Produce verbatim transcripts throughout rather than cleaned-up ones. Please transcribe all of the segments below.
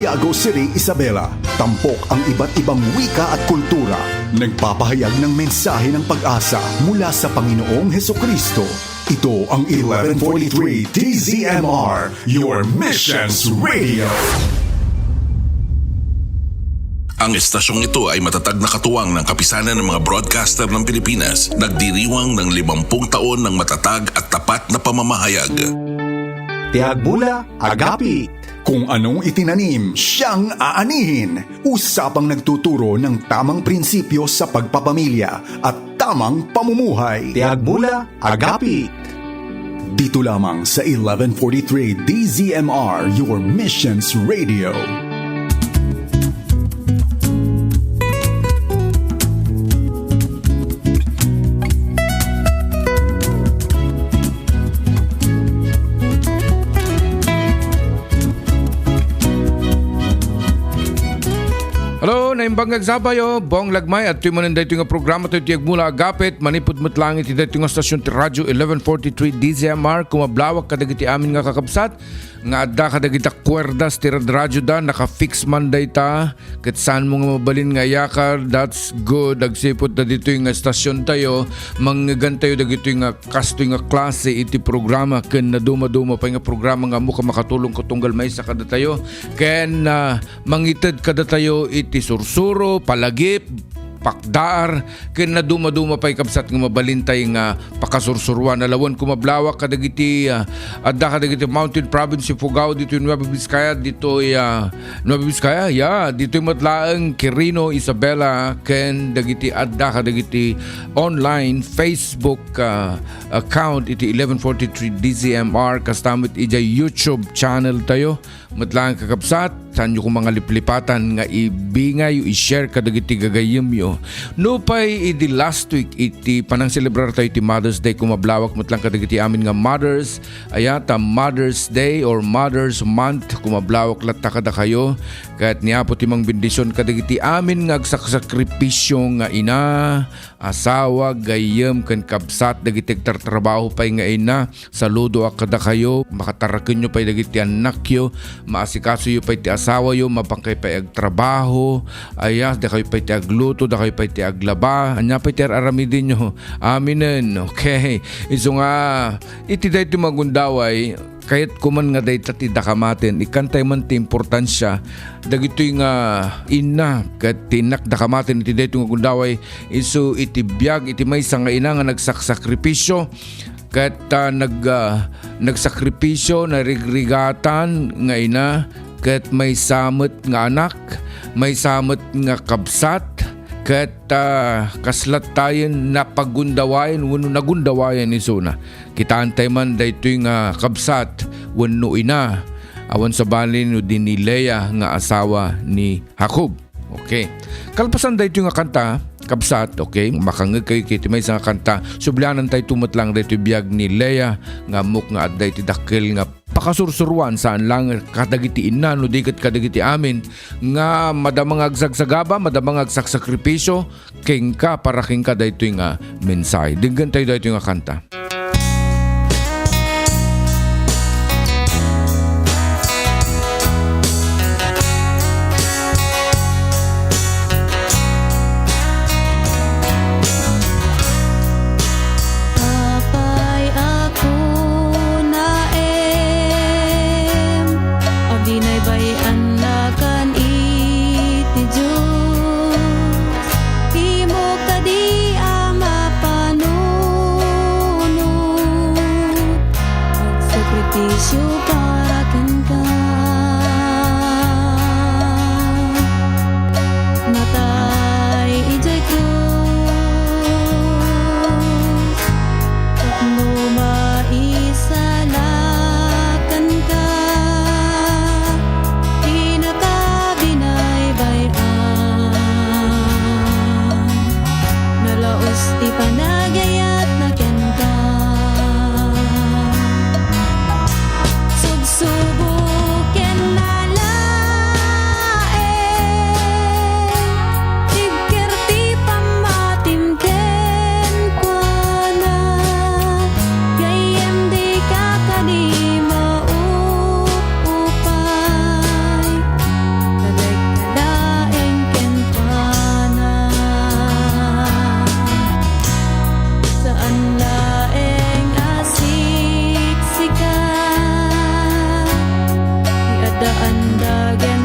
Santiago City, Isabela. Tampok ang iba't ibang wika at kultura. Nagpapahayag ng mensahe ng pag-asa mula sa Panginoong Hesukristo. Ito ang eleven forty-three D Z M R, your missions radio. Ang estasyong ito ay matatag na katuwang ng Kapisanan ng mga Broadcaster ng Pilipinas, nagdiriwang ng limampung taon ng matatag at tapat na pamamahayag. Ti agbula, agapit. Kung anong itinanim, siyang aanihin. Usapang nagtuturo ng tamang prinsipyo sa pagpapamilya at tamang pamumuhay. Ti agbula, agapit. Dito lamang sa eleven forty-three D Z M R, your missions radio. Hello, naimbag nga agsabayo, Bong Lagmay, at tumanen daytoy nga programa tayo ti Agmula Agapit, manipud met laeng iti daytoy nga stasyon ti Radyo eleven forty-three D Z M R, kumablawak kadagiti amin nga kakabsat, nga adda kadagita kuerdas ti radradyo da, naka-fix man dayta, ket saan mo nga mabalin nga iyakar, that's good. Agsipud ta ditoy nga stasyon tayo, mangngegentayo dagitoy nga kastoy nga klase iti programa, ken naduma-duma pay nga programa nga ammo ka makatulong ket tunggal maysa kadatayo, ken, ah, mangited kadatayo iti sursuro, palagip, pakdaar, ken naduma-duma pay, kabsat, nga mabalintay nga pakasursuruan. Alawen, kumablawak kadagiti, ah, adda kadagiti Mountain Province, Ifugao, ditoy Nueva Vizcaya, ditoy, ah, Nueva Vizcaya, ya, ditoy met laeng Quirino, Isabela, ken dagiti adda kadagiti online Facebook, ah, account iti eleven forty-three D Z M R, kasta met idiay YouTube channel tayo. Met laeng, kakabsat, saanyo koma nga liplipatan nga ibingayyo, i-share kadagiti gagayyemyo. Nupay idi last week iti panangselebrar tayo iti Mother's Day, kumablawak met laeng kadagiti amin nga mothers. Aya ta Mother's Day or Mother's Month, kumablawak latta kadakayo. Ket ni Apo ti mangbendision kadagiti amin nga agsaksakripisyo nga ina, asawa, gayyem, ken kabsat, dagiti agtartrabaho pay nga ina. Saludoak kadakayo, makatarakenyo pay dagiti annakyo, maasikasoyo pay ti asawayo, mapangkay pay agtrabaho, aya, dakayo pay ti agluto, dakayo pay ti aglaba, ania pay ti ar-aramidenyo. Aminen, okay. Isu nga, iti daytoy nga gundaway, kayatko man nga dayta ti dakamaten, ikkantay man ti importansia dagitoy nga ina ket ti innak dakamaten iti daytoy nga gundaway, isu iti biag iti maysa nga ina nga nagsaksakripisyo. Ket, ah, nag-, ah, nagsakripisyo, narigrigatan nga ina, ket maysa met nga anak, maysa met nga kabsat, ket, ah, kasla tayen napagundawayan wenno nagundawayan isuna. Kitaentay man daytoy nga kabsat wenno ina, awan sabali no di ni Lea nga asawa ni Jacob. Okay. Kalpasan daytoy nga kanta, kabsat, okay, makangngeg kayo iti maysa nga kanta, sublianan tayo met laeng daytoy biag ni Lea nga ammok nga adda iti dakkel nga pakasursuruan, saan laeng kadagiti inna no di ket kadagiti amin nga madama nga agsagsagaba, madama nga agsaksakripisyo kenka, para kenka daytoy nga mensahe. Denggen tayo daytoy nga kanta. Apay a kunaem, agbinaybay-annakan iti Dios. Immok kadi a mapanon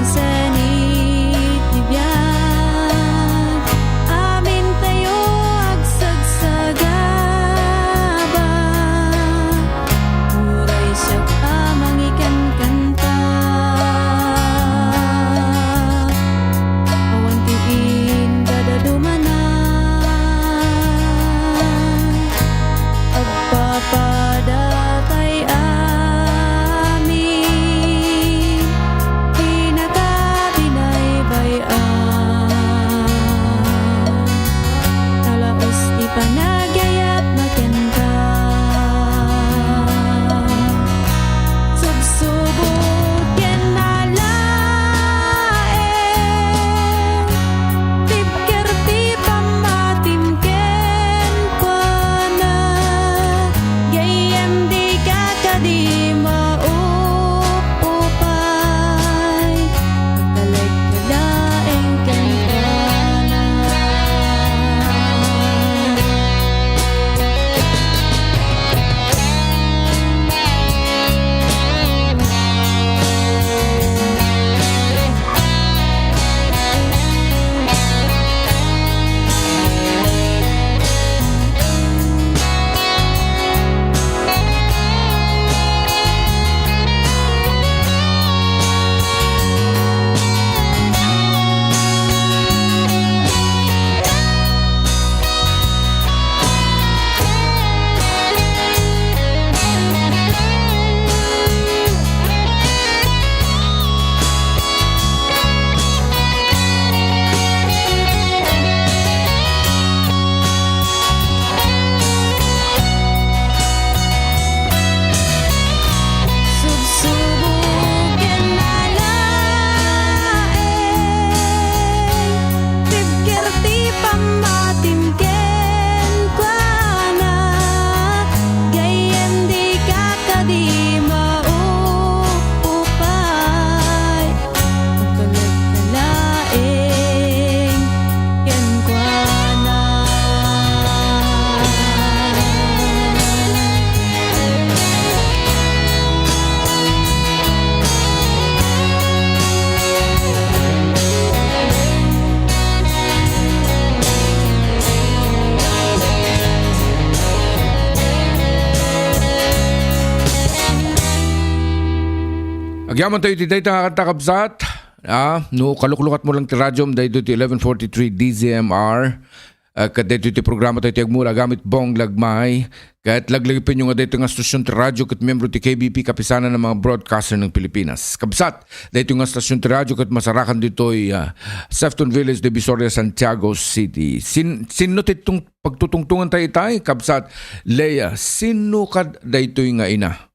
Sanit ti biag, amintayo agsagsagaba. Uray siak a mangikankanta, awan ti indadadumana. Agpapadatay amin, pinakabinaybay-an, talaus ti panagayat na kenka. Subsubok ken nalaen, tibker ti pammatim kenkuana, gayyem dika kadi maupupay, agtalek ka laeng kenkuana. Subsubok ken nalaen, tibker ti pammatim kenkuana, gayyem dika kadi maupupay. Agtalek ka laeng kenkuana. Agyaman tayo iti dayta nga kanta, kabsat. Ah, no, kaluklukatmo lang ti radiom, daytoy ti eleven forty-three D Z M R. Ah, ket daytoy ti programa tayo ti Agmula, gamit Bong Lagmay. Ket laglagipenyo nga daytoy nga stasyon ti radio ket miyembro ti K B P, Kapisanan ng mga Broadcaster ng Pilipinas. Kabsat, daytoy nga stasyon ti radio ket masarakan ditoy, ah, Sefton Village, Divisoria, Santiago City. Sin-, sinno ti tung-, pagtutungtungan tayo itay, kabsat Lea? Sinno kad daytoy nga ina?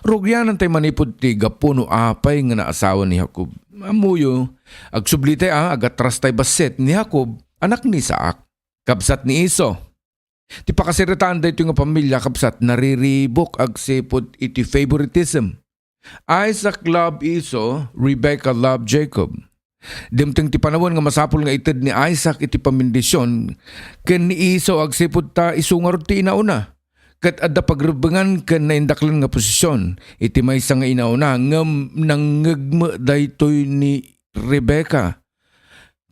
Rugianan tay manipud ti gapu no apay nga naasawa ni Jacob. Ammoyo, agsubli tay a, agatras tay bassit, ni Jacob, anak ni Isaac. Kabsat ni Esau. Ti pakasaritaan daytoy nga pamilia, kabsat, nariribuk agsipud iti favoritism. Isaac love Esau, Rebecca love Jacob. Dimteng ti panawen nga masapul nga ited ni Isaac iti pamendisyon ken ni Esau agsipud ta isu ngarud ti inauna. Ket adda pagrebbengan ken naindaklan nga posisyon iti maysa nga inauna, ngem nangngegme daytoy ni Rebecca.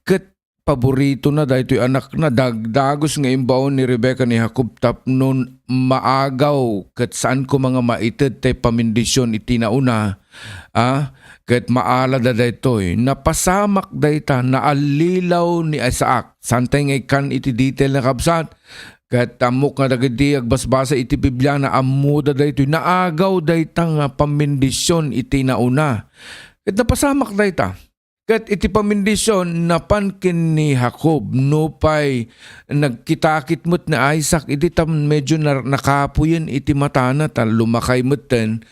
Ket paboritona daytoy anakna, dagdagus nga imbaon ni Rebecca ni Jacob tapno maagaw ket saan koma nga maited tay pamendisyon iti nauna, a, ket maalada daytoy. Napasamak dayta, naallilaw ni Isaac. Saantay nga ikkan iti detail na, kabsat, ket ammok nga dagiti agbasbasa iti Biblia, ammoda daytoy. Naagaw dayta nga pamendisyon iti nauna. Ket napasamak dayta. Ket iti pamendisyon, napan ken ni Jacob, nupay nagkitakit met ni Isaac idi ta medyo na-, nakapuyen iti matana ta lumakay metten,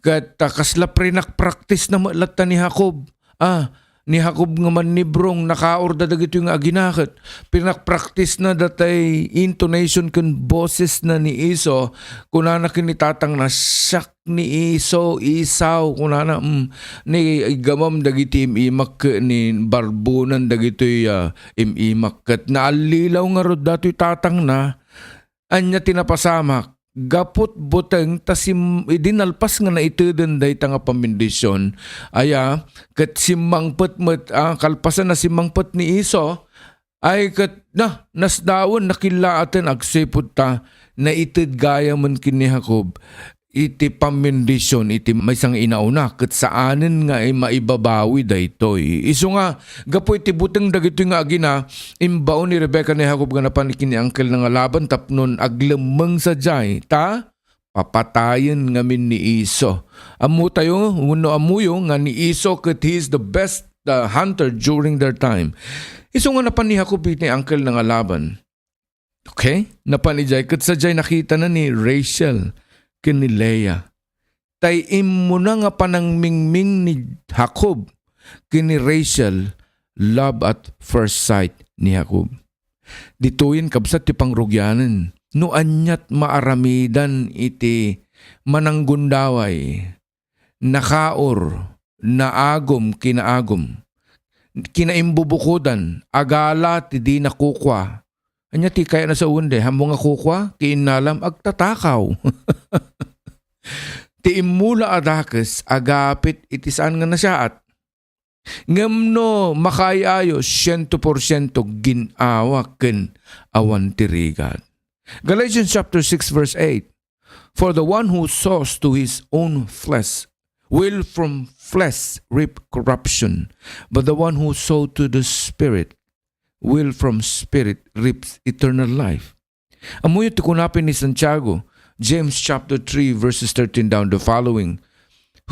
ket, ah, kasla pinakpraktisna met latta ni Jacob. Ah, ni Jacob nga mannibrong, nakaurda dagitoy nga aginaket. Pinakpraktisna datay intonation ken bosesna ni Esau, kunana ken ni tatangna, "Siak ni Esau, Esau," kunana, mm, ni igamam dagiti im-imak ket ni barbunan dagitoy, ah, im-imak. Ket naallilaw ngarud datoy tatangna, ania ti napasamak? gapu ta buteng ta sim-, idi nalpas nga naiteden dayta nga pambendision, aya, ket simmangpet met, ah, kalpasan a simmangpet ni Esau, ay ket na, nasdawen, nakillaaten agsipud ta naited gayam ken ni Jacob iti pambendision iti maysa nga inauna, ket saanen nga maibabawi daytoy. Isu nga, gapu iti buteng dagitoy nga agina, imbaon ni Rebecca ni Jacob nga napan ken ni angkelna nga Laban tapno aglemmeng sadiay, ta papatayen ngamin ni Esau. Ammotayo, wenno ammoyo nga ni Esau ket he is the best, uh, hunter during their time. Isu nga napan ni Jacob iti angkelna nga Laban. Okay? Napan idiay, ket sadiay nakitana ni Rachel ken ni Leah. Tay immuna nga panangmingming ni Jacob ken ni Rachel, love at first sight ni Jacob. Ditoyen, kabsat, ti pangrugianen. No aniat maaramidan iti mananggundaway, nakaur, naagum, kinaagum, kinaimbubukodan, agala ti dina kukua. Ania ti kayatna sawen, de? Ammom nga kukua, kiinnalam, agtatakaw. Ti immula a dakes, agapit iti saan nga nasiaat. Ngem no makaay-ayo, siento porsiento gin-awa ken awan ti rigat. Galatians chapter six verse eight, "For the one who sows to his own flesh will from flesh reap corruption, but the one who sows to the Spirit will from Spirit reap eternal life." Ammoyo ti kunapay ni Santiago, James chapter three, verses thirteen down the following,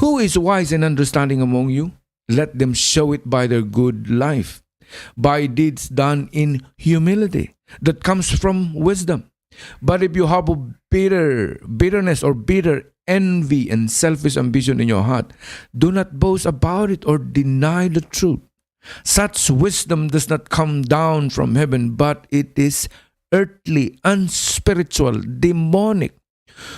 "Who is wise and understanding among you? Let them show it by their good life, by deeds done in humility that comes from wisdom. But if you have a bitter bitterness or bitter envy and selfish ambition in your heart, do not boast about it or deny the truth. Such wisdom does not come down from heaven, but it is earthly, unspiritual, demonic.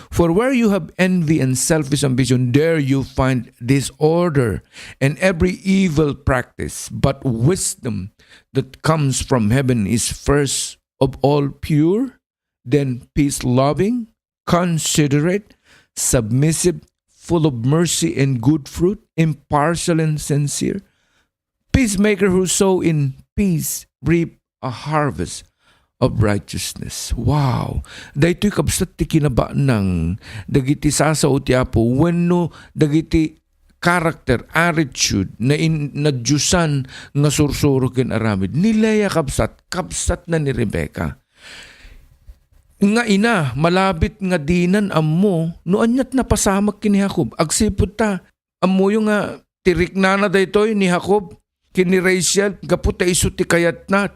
For where you have envy and selfish ambition, there you find disorder and every evil practice. But wisdom that comes from heaven is first of all pure, then peace-loving, considerate, submissive, full of mercy and good fruit, impartial and sincere. Peacemaker who sow in peace reap a harvest of righteousness." Wow! Daytoy, kabsat, ti kinabanang dagiti sasao ti Apo wenno dagiti character, attitude, na in-, nadiosan nga sursuro ken aramid. Ni Leah, kabsat, kabsatna ni Rebecca. Nga ina, malabit nga dinan ammo no aniat napasamak ken ni Jacob. Agsipud ta, ammoyo nga ti riknana daytoy ni Jacob ken ni Rachel gapu ta isu ti kayatna.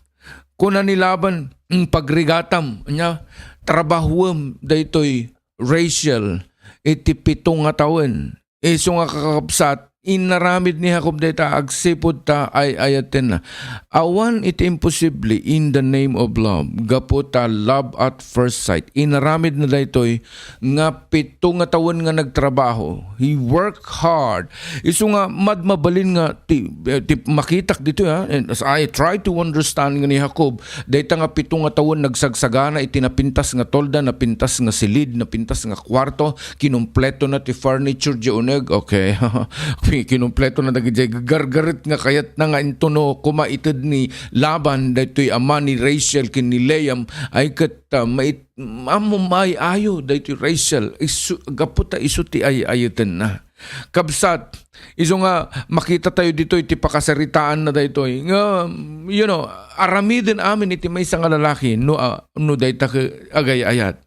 Kuna ni Laban, "Mm, pagrigatam, ania, trabahuem daytoy, Rachel, iti pito nga tawen." Isu nga, kakabsat, inaramid ni Jacob dayta agsipud ta ay-ayatenna. Awan iti imposible in the name of love. Gapu ta love at first sight. Inaramidna daytoy nga pito nga tawen nga nagtrabaho. He worked hard. Isu nga mad-, mabalin nga ti, eh, ti makitak ditoy, ha. And as I try to understand nga ni Jacob, dayta nga pito nga tawen nagsagsagana iti napintas nga tolda, napintas nga silid, napintas nga kuarto, kinumpleto na ti furniture di uneg, okay. Kinumpleto na dagiti gargaret nga kayatna nga intono koma ited ni Laban, daytoy ama ni Rachel ken ni Leah, ay ket, ah, mait-, ammo maay-ayo daytoy Rachel, isu-, gapu ta isu ti ay-ayatenna. Kabsat, isu nga makita tayo ditoy ti pakasaritaanna daytoy nga, you know, aramiden amin iti maysa nga lalaki no, ah, no dayta ke-, agay-ayat.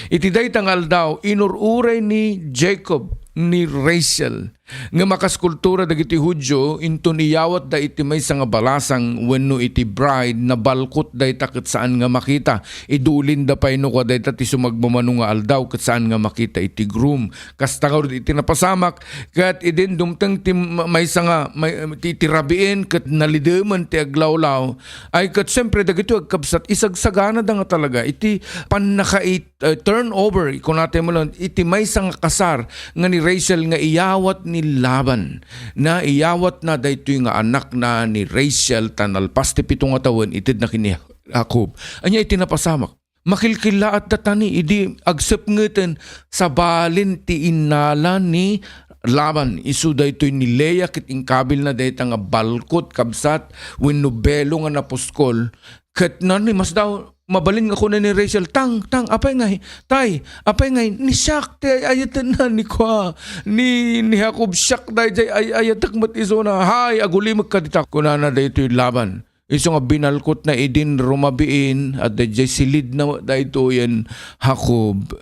Iti dayta nga aldaw, inur-uray ni Jacob ni Rachel nga makaskultura dagiti Judio inton iyawatda iti maysa nga balasang wenno iti bride, nabalkot dayta ket saan nga makita. Idulinda pay no kua dayta ti sumagmamano nga aldaw ket saan nga makita iti groom. Kasta ngarud iti napasamak, ket idin dumteng ti ma-, maysa nga may-, ti, ti rabiin ket nalidemen ti aglawlaw, ay ket siempre dagitoy agkabsat, isagsaganada nga talaga iti pannakait-, eh, turnover, kunatay mo lang, iti maysa nga kasar nga ni Rachel nga iyawat ni Laban. Na iyawatna daytoy nga anakna ni Rachel, ta nalpas ti pito nga tawen, itedna ken ni Jacob. Ania iti napasamak? Makilkillaat datani idi agsepngeten, sabalin ti innala ni Laban. Isu daytoy ni Lea ket inkabilna dayta nga balkot, kabsat, wenno belo nga napuskol. Ket nanimas daw, mabalin nga kuna ni Rachel, "Tang, tang, apay ngay, tay, apay ngay, ni siak ti ay-ayatenna ni kua, ni, ni Jacob, siak dayjay ay-ayatek met isuna. Hay, agulimek kadita," kunana daytoy Laban. Isu nga binalkotna idin rumabiin, adda jay silidna daytoyen Jacob.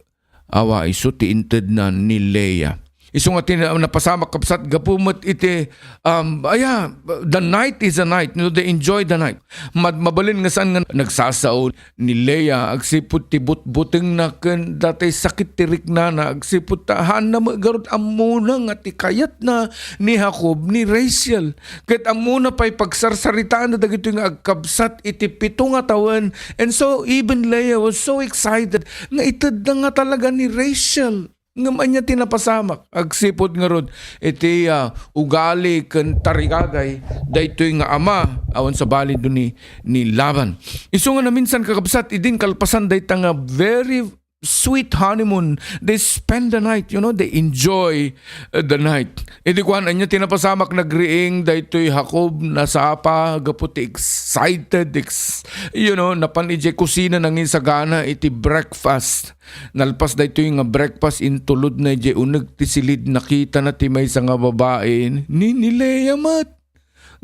Awa, isu ti intedna ni Lea. Isu nga ti napasamak, kabsat, gapu met iti, um, aya, the night is a night, no, they enjoy the night. Mad-, mabalin nga saan nga nagsasao ni Lea, agsipud ti butbutengna ken datay sakit ti riknana, agsipud ta haanna met garud ammona nga ti kayatna ni Jacob, ni Rachel. Ket ammona pay pagsarsaritaanna dagitoy nga agkabsat iti pito nga tawen. And so even Leah was so excited nga itedna nga talaga ni Rachel. Ngem ania ti napasamak? Agsipud ngarud iti, ah, ugali ken tarigagay daytoy nga ama awan sa balido ni, ni Laban. Isu nga naminsan, kakabsat, idin kalpasan dayta nga very sweet honeymoon. They spend the night, you know, they enjoy, uh, the night. Idi kuan, ania ti napasamak, nagriing daytoy Jacob, nasapa gapu ti excited, ex-, you know, napan idiay kusina, nangisagana iti breakfast. Nalpas daytoy nga breakfast, intulodna idiay uneg ti silid, nakitana ti maysa nga babai, ni, ni Leah met,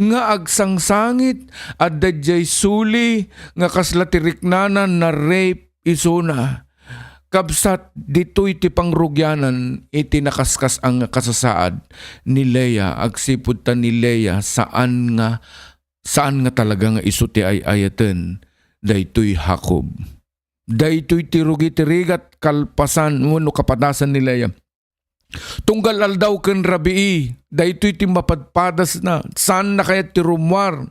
nga agsangsangit, adda diay suli nga kasla ti riknana, na-rape isuna. Kabsat, ditoy ti pangrugianan iti nakaskas-an nga kasasaad ni Leah, agsipud ta ni Leah saan nga, saan nga talaga nga isu ti ay-ayaten daytoy Jacob. Daytoy ti rugi ti rigat kalpasan wenno kapadasan ni Leah. Tunggal aldaw ken rabii, daytoy ti mapadpadasna. Saanna kayat ti rummuar.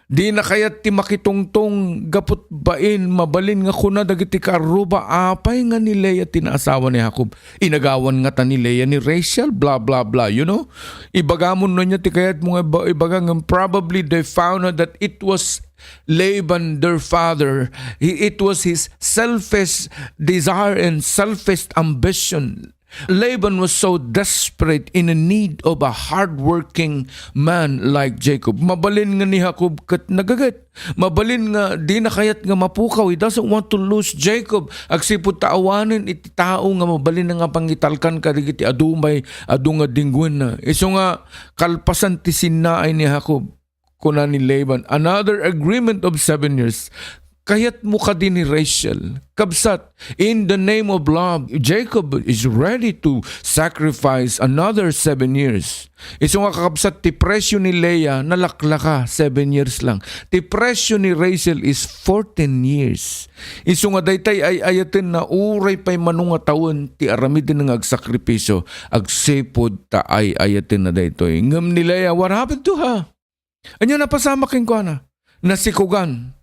Dina kayat ti makitungtong gapu ta bain. Mabalin nga kuna dagiti kaarruba, apay nga ni Leah ti naasawa ni Jacob? Inagawan ngata ni Leah ni Rachel, bla, bla, bla, you know? Ibagamon no ania ti kayatmo nga iba-, ibaga, ngem probably they found out that it was Laban, their father. He, it was his selfish desire and selfish ambition. Laban was so desperate, in a need of a hardworking man like Jacob. Mabalin nga ni Jacob ket nagaget. Mabalin nga dina kayat nga mapukaw. He doesn't want to lose Jacob. Agsipud ta awanen iti tao nga mabalin nga pangitalkan kadagiti adu may, adu nga denggenna. Isu nga kalpasan ti sinnaay ni Jacob, kuna ni Laban, "Another agreement of seven years." Kayatmo kadi ni Rachel? Kabsat, in the name of love, Jacob is ready to sacrifice another seven years. Isu nga, kakabsat, ti presyo ni Leah nalaklaka, seven years lang. Ti presyo ni Rachel is fourteen years. Isu nga daytay ay-ayatenna, uray pay mano nga tawen ti aramiden nga agsakripisyo, agsipud ta ay-ayatenna daytoy. Ngem ni Leah, what happened to her? Ania napasamak kenkuana? Nasikogan.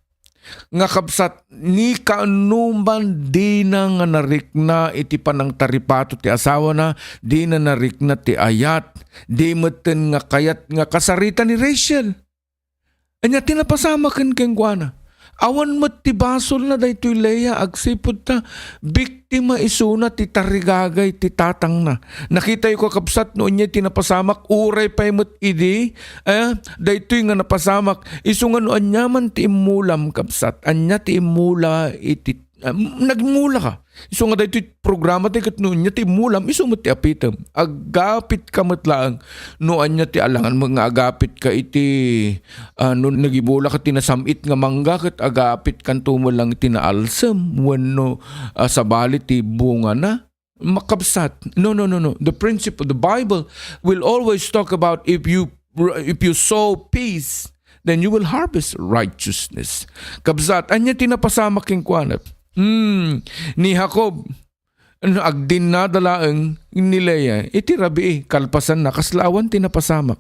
Nga kabsat, ni kaanoman dina nga narikna iti panangtaripato ti asawana, dina narikna ti ayat, di metten nga kayat nga kasarita ni Rachel. Ania ti napasamak ken kenkuana? Awan met ti basolna daytoy Leah agsipud ta biktima isuna ti tarigagay ti tatangna. Nakitayo, kakabsat, no ania ti napasamak, uray pay met idi, eh, daytoy nga napasamak. Isu nga no ania man ti immulam, kabsat, ania ti immula iti, ah, nagmula ka. Isu nga daytoy programa ti ket no ania ti immulam, isu met ti apitem. Agapitka met laeng no ania ti alangan mo nga agapitka iti, ah, no nagibula ka ti nasam-it nga mangga ket agapitkanto met lang iti naalsem wenno, ah, sabali ti bungana. Makabsat. No, no, no, no. The principle, the Bible will always talk about if you, if you sow peace, then you will harvest righteousness. Kabsat, ania ti napasamak kenkuana? Hmm, ni Jacob, no, agdinnada laeng ni Leah iti rabii, kalpasanna, kasla awan ti napasamak.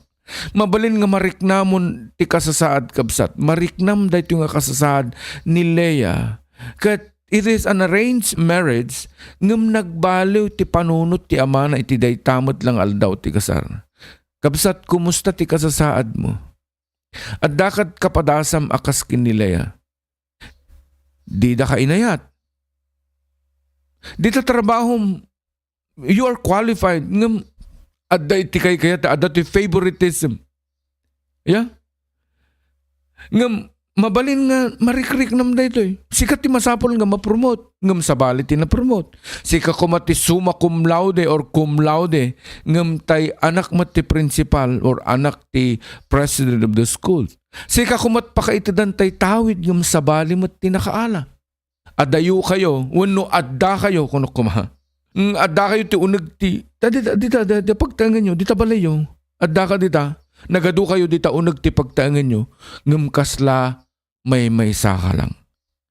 Mabalin nga mariknamon ti kasasaad, kabsat. Mariknam daytoy nga kasasaad ni Leah. Ket it is an arranged marriage, ngem nagbaliw ti panunot ti amana iti dayta met lang aldaw ti kasar. Kabsat, kumusta ti kasasaadmo? Adda kad kapadasam a kas ken ni Leah? Didaka inayat. Dita trabahom, you are qualified. Ngem, adda iti kaykayat, adda ti favoritism. Yeah? Ngem, mabalin nga marikriknam daytoy. Sika ti masapul nga ma-promote, ngem sabali ti na-promote. Sika koma ti summa cum laude or cum laude, ngem tay anak met ti principal or anak ti president of the school. Sika koma ti pakaitedan tay tawid, ngem sabali met ti nakaala. Adayo kayo, wenno adda kayo, kuno koma. Mm, adda kayo ti uneg ti, ta dita, dita, dita, dita pagtaengenyo, dita balayo. Adda ka dita, nagadu kayo dita uneg ti pagtaengenyo, ngem kasla maymaysa ka lang.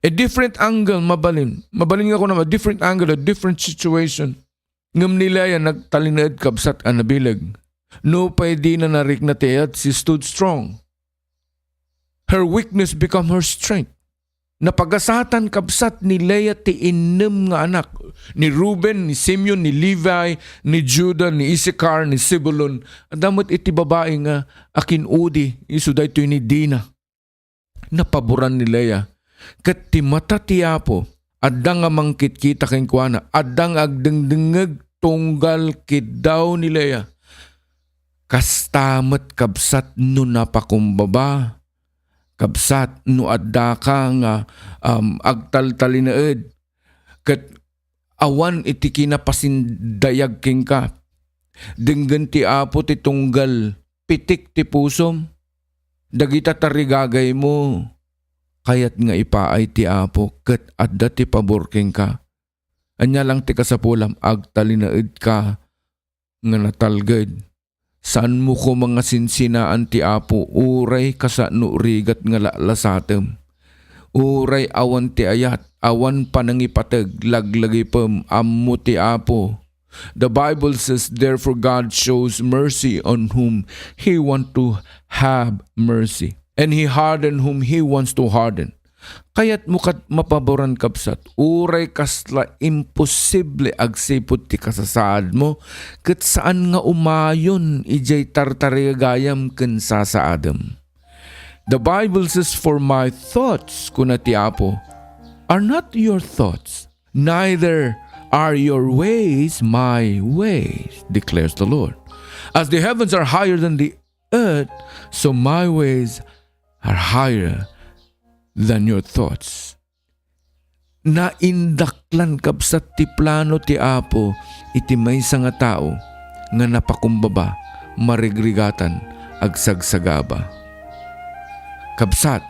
A different angle, mabalin. Mabalin nga kunam, a different angle, a different situation. Ngem ni Leah nagtalinaed, kabsat, a nabileg. Nupay dina narikna ti ayat, she stood strong. Her weakness become her strength. Napagasatan, kabsat, ni Leah ti innem nga anak, ni Reuben, ni Simeon, ni Levi, ni Judah, ni Issachar, ni Zebulun. Adda met iti babai nga akin-udi, isu daytoy ni Dina. Napaboran ni Leah, ket ti mata ti Apo adda nga mangkitkita kenkuana, adda nga agdengdengngeg tunggal kiddaw ni Leah. Kasta met, kabsat, no napakumbaba, kabsat, no addaka nga, um, agtaltalinaed, ket awan iti kinapasindayag kenka. Denggen ti Apo ti tunggal pitik ti pusom. Dagita tarigagaymo, kayat nga ipaay ti Apo ket adda ti pabor kenka. Ania lang ti kasapulam, agtalinaedka nga natalged. Saanmo koma nga sinsinaan ti Apo uray kasano rigat nga lalasatem. Uray awan ti ayat, awan panangipateg, laglagipem, ammo ti Apo. The Bible says, "Therefore God shows mercy on whom He want to have mercy, and He harden whom He wants to harden." Kayatmo kad mapaboran, kabsat, uray kasla imposible agsipud ti kasasaadmo, ket saan nga umayon idiay tartarigagayam ken sasaadem. The Bible says, "For my thoughts," kuna ti Apo, "are not your thoughts, neither are your ways my ways," declares the Lord. "As the heavens are higher than the earth, so my ways are higher than your thoughts." Naindaklan, kabsat, ti plano ti Apo iti maysa nga tao nga napakumbaba, marigrigatan, agsagsagaba. Kabsat,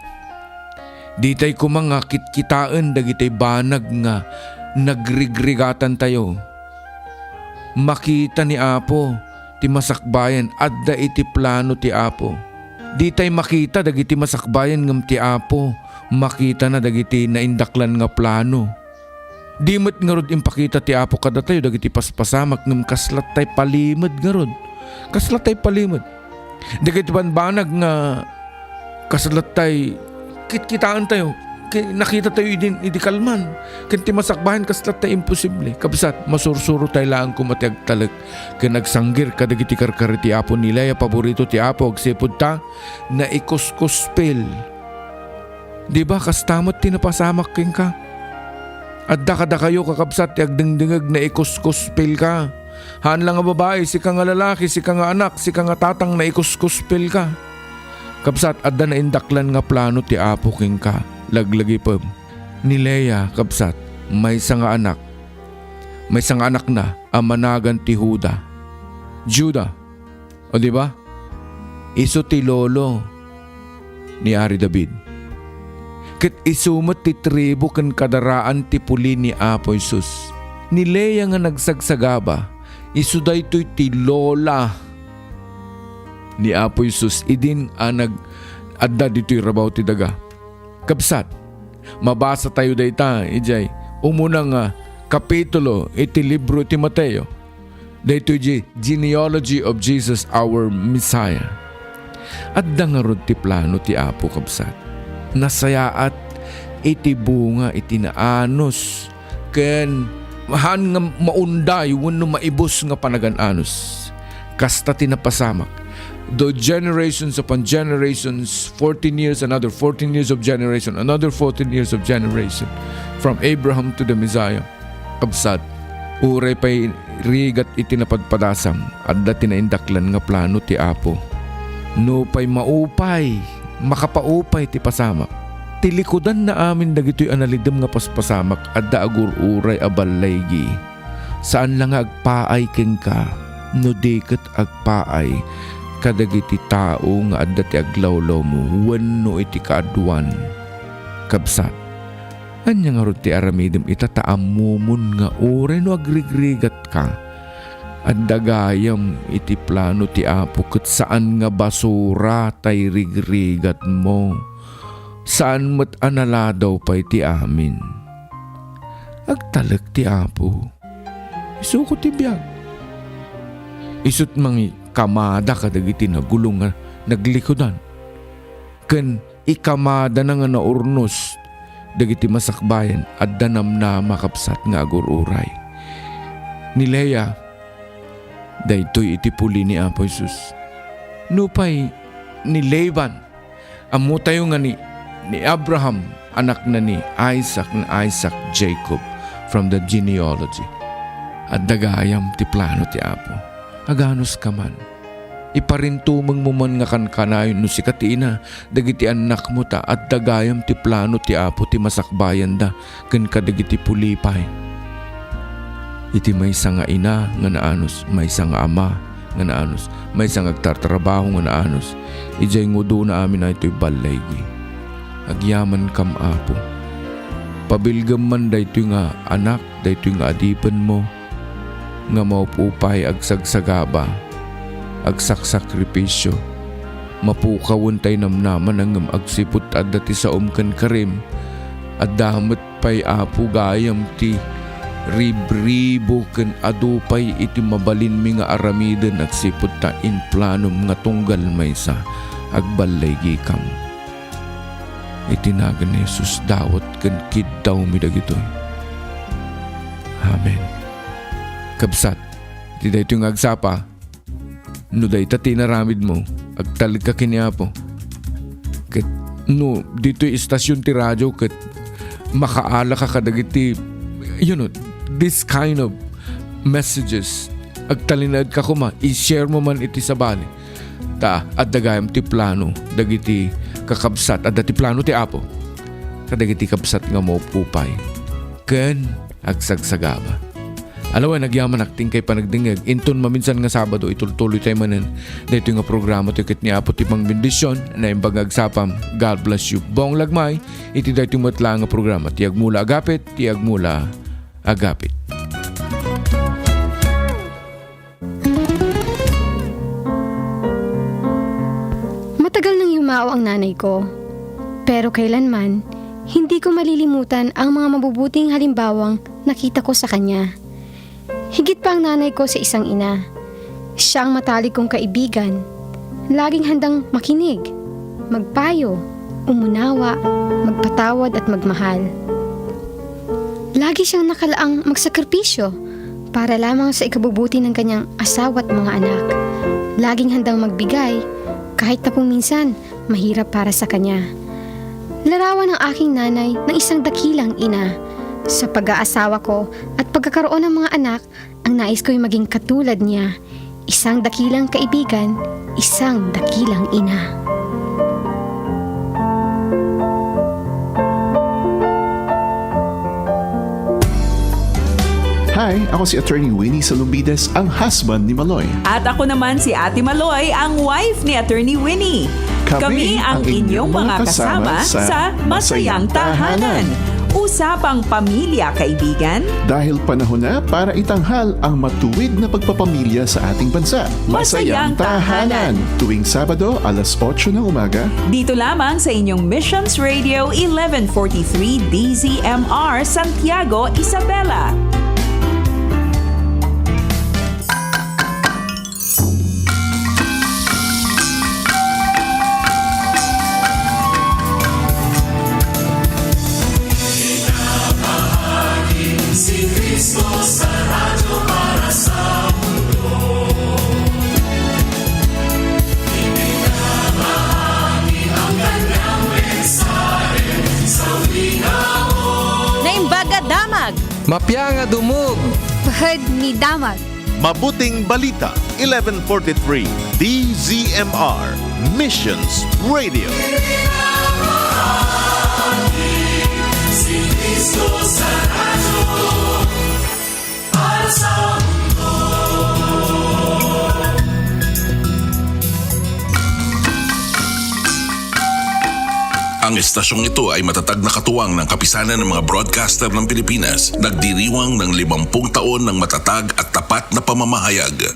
ditay koma nga kitkitaen dagiti banag nga nagrigrigatantayo. Makita ni Apo ti masakbayan, adda iti plano ti Apo. Ditay makita dagiti masakbayan ngem ti Apo makitana dagiti naindaklan nga plano. Di met ngarud impakita ti Apo kadatayo dagiti paspasamak ngem kaslatay palimed ngarud. Kaslatay palimed. Dagiti banbanag nga kaslatay kitkitaentayo, ki-, nakitatayo idi, idi kalman. Ken ti masakbayan, kaslatay imposible. Kabsat, masursurotay laeng koma ti agtalek ken agsanggir kadagiti karkari ti Apo. Ni Leah, paborito ti Apo, agsipud ta naikuskuspil. Di ba, kasta met ti napasamak kenka? Adda kadakayo, kakabsat, ti agdengdengngeg, naikuskuspilka. Haan la nga babai, sika nga lalaki, sika nga anak, sika nga tatang, naikuskuspilka. Kabsat, adda naindaklan nga plano ti Apo kenka, laglagipem. Ni Leah, kabsat, maysa nga anak, maysa nga anakna a managan ti Juda. Juda. O, di ba? Isu ti lolo ni Ari David. Ket isu met ti tribu ken kadaraan ti puli ni Apo Jesus. Ni Leah nga nagsagsagaba, isu daytoy ti lola ni Apo Jesus idin a nag-adda ditoy rabaw ti daga. Kabsat, mabasatayo dayta idiay umuna nga kapitulo iti libro ti Mateo. Daytoy di Genealogy of Jesus, our Messiah. Adda ngarud ti plano ti Apo, kabsat. Nasayaat iti bunga iti naanus ken haan nga maunday wenno maibus nga panagan-anus. Kasta ti napasamak. The generations upon generations, fourteen years, another fourteen years of generation, another fourteen years of generation, from Abraham to the Messiah. Kabsat, uray pay rigat iti napadpadasam, adda ti naindaklan nga plano ti Apo. Nupay maupay, makapaupay ti pasamak. Ti likudanna amin dagitoy a nalidem nga paspasamak, adda agur-uray a ballaygi. Saan la nga agpaay kenka, no di ket agpaay kadagiti tao nga adda ti aglawlawmo wenno iti kaaduan. Kabsat, ania ngarud ti aramidem ita ta ammomon nga uray no agrigrigatka, adda gayam iti plano ti Apo ket saan nga basura tay rigrigatmo. Saan met a naladaw pay ti amin. Agtalek ti Apo. Isuko ti biag. Isut' mangikamada kadagiti nagulong nga naglikudan. Ken ikamadana nga naurnos dagiti masakbayan, adda namnama, kabsat, nga agur-uray. Ni Lea, daytoy iti puli ni Apo Jesus. Nupay ni Laban, ammotayo nga ni, ni Abraham, anakna ni Isaac, ni Isaac, Jacob, from the genealogy. Adda gayam ti plano ti Apo. Aganuska man. Iparintumengmo man nga kankanayon no sika ti ina dagiti annakmo ta adda gayam ti plano ti Apo ti masakbayanda ken kadagiti puli pay. Iti maysa nga ina nga naanus, maysa nga ama nga naanus, maysa nga agtartrabaho nga naanus, idiay ngudona amin daytoy ballaygi. Agyamankam, Apo. Pabilgem man daytoy nga anak, daytoy nga adipenmo, nga maupupay, agsagsagaba, agsaksakripisio. Mapukawen tay namnama ngem agsipud ta adda ti saom ken karim, adda met pay, Apo, gayam ti ribribo ken adu pay iti mabalinmi nga aramiden agsipud ta implanom nga tunggal maysa, agballaygikam. Iti nagan ni Jesus, dawat ken kiddawmi dagitoy. Amen. Kabsat, iti daytoy nga agsapa, no dayta ti inaramidmo, agtalekka ken ni Apo. Ket no ditoy istasion ti radio ket makaalaka kadagiti, you know, this kind of messages, agtalinaedka koma, i-share mo man iti sabali. Ta adda gayam ti plano dagiti kakabsat, adda ti plano ti Apo kadagiti kabsat nga maupupay ken agsagsagaba. Alawen, agyamanak ti inkay panagdengngeg. Inton maminsan nga Sabado, itultuloytay manen daytoy nga programa, ti ket ni Apo ti pangbendisyon. Naimbag nga agsapam, God bless you. Bong Lagmay, iti daytoy met laeng nga programa, ti agmula agapit, ti agmula agapit. Matagal nang yumao ang nanay ko, pero kailanman, hindi ko malilimutan ang mga mabubuting halimbawang nakita ko sa kanya. Higit pa ang nanay ko sa isang ina. Siya ang matalik kong kaibigan. Laging handang makinig, magpayo, umunawa, magpatawad at magmahal. Lagi siyang nakalaang magsakripisyo para lamang sa ikabubuti ng kanyang asawa at mga anak. Laging handang magbigay kahit na kung minsan mahirap para sa kanya. Larawan ng aking nanay ng isang dakilang ina. Sa pag-aasawa ko at pagkakaroon ng mga anak, ang nais ko'y maging katulad niya. Isang dakilang kaibigan, isang dakilang ina. Hi, ako si Attorney Winnie Salumbides, ang husband ni Maloy. At ako naman si Ate Maloy, ang wife ni Attorney Winnie. Kami ang inyong mga kasama sa Masayang Tahanan. Usapang pamilya, kaibigan. Dahil panahon na para itanghal ang matuwid na pagpapamilya sa ating bansa. Masayang Tahanan. Tuwing Sabado, alas otso ng umaga. Dito lamang sa inyong Missions Radio eleven forty-three D Z M R Santiago, Isabela. Si Kristo sa radyo para sa mundo. Ipinamahagi ang kanyang mensahe sa wika mo. Naimbag a damag, Mapia nga dumog. Pahad ni damag. Mabuting Balita, eleven forty-three, D Z M R, Missions Radio. Ang estasyong ito ay matatag na katuwang ng Kapisanan ng mga Broadcaster ng Pilipinas, nagdiriwang ng limampung taon ng matatag at tapat na pamamahayag.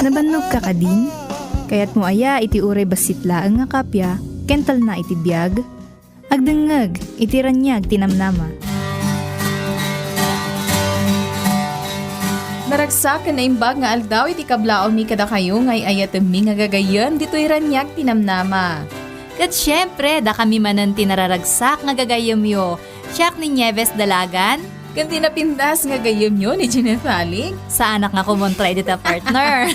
Nabannog ka kadin? Kayatmo aya iti uray bassit laeng nga kapia, ken talna iti biag? Agdengngeg iti Raniag ti Namnama. Naragsak ken naimbag nga aldaw iti kablaawmi kadakayo nga ay-ayatenmi nga gagayyem ditoy Raniag ti Namnama. Ket siempre, dakami manen ti nararagsak nga gagayyemyo. Siak ni Nieves Dalagan. Ken ti napintas nga gayyemyo ni Jeanette Halig. Saanak nga kumontra iti ta partner.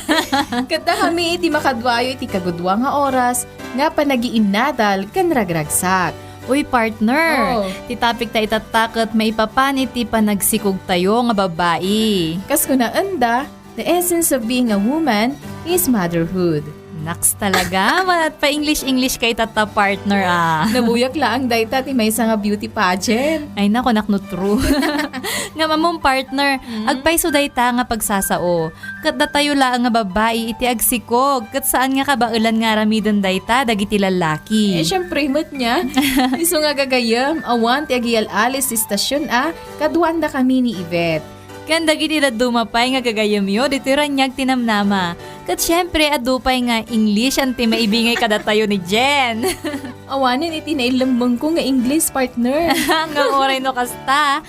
Ket dakami iti makaduayo iti kagudua nga oras nga panagiinnadal ken ragragsak. Uy, partner, Oh. ti topic ta itatta ket maipapan iti panagsikogtayo nga babbai. Kas kunaenda, the essence of being a woman is motherhood. Naks talaga, manat pa English-English kay tatta, partner, ah. Nabuyak laang dayta ti maysa nga beauty pageant. Ay, naku, nakno true. Ngem ammom, partner, Mm. agpayso dayta nga pagsasao. Ket datayo laeng nga babbai iti agsikog, ket saan nga kabaelan nga aramiden dayta dagiti lallaki. Eh, syempre, met niya. Isu nga gagayyem, awan ti agial-alis ti stasyon a, kaduandakami ni Yvette. Ken dagiti dadduma pay nga gagayyemyo ditoy Raniag ti Namnama. Ket siempre, adu pay nga English ti maibingay kadatayo ni Jen. Awanen iti nailemmengko nga English, partner. Nga uray no kasta,